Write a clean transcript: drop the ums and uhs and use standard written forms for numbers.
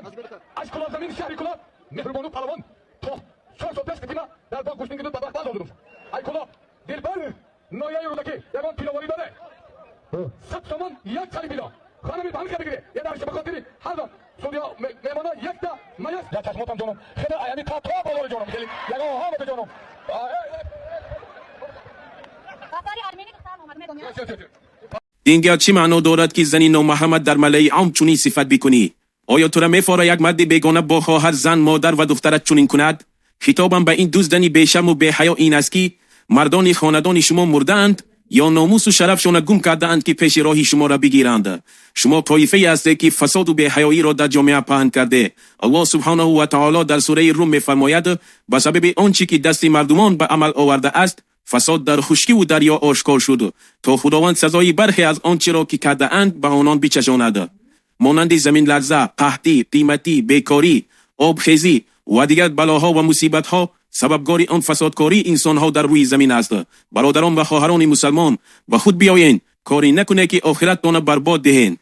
Аз Кулобзамин, шаҳри Кулоб, Меҳрубону палавон, то 4 сол пеш қитима дар боғ гӯштингиду бадбахт баз. Ай Кулоб, дилбар, нояи Рӯдакӣ ягон тиловорӣ доде? 100 сомон як чали тило. Хонами ба ҳамин бигире я дар ба хотири ҳар судё меҳмона якта маяс я чашмотам, ҷоном, хеле аями та то болори ҷоном, хеле ягон ҳамата ҷоном. Пасари армени духтар омад, медонӣ? Дигар чӣ маъно дорад, ки зани номаҳрамат дар малаи ом чунин сифат бикунӣ? Оё тура мефора, як марди бегона бо хоҳар, зан, модар ва духтарат чунин кунад? Хитобам ба ин ду зани бешарму беҳаё ин аст, ки мардони хонадони шумо мурдаанд ё номусу шарафшона гум кардаанд, ки пеши роҳи шуморо бигиранд? Шумо тоифае ҳастед, ки фасоду беҳаёиро дар ҷомеа паҳн карде. Аллоҳ субҳонаҳу ва таоло дар сураи Рум мефармояд: «Ба сабаби он чӣ ки дасти мардумон ба амал овардааст, фасод дар хушкиву дарё ошкор шуд, то Худованд сазои бархе аз он чиро ки кардаанд, ба онон бичашонад», монанди заминларза, қаҳтӣ, қиматӣ, бекорӣ, обхезӣ ва дигар балоҳо ва мусибатҳо сабабгори он фасодкории инсонҳо дар рӯи замин аст. Бародарон ва хоҳарони мусалмон, ба худ биёен, корӣ накунед, ки охираттона барбод диҳен.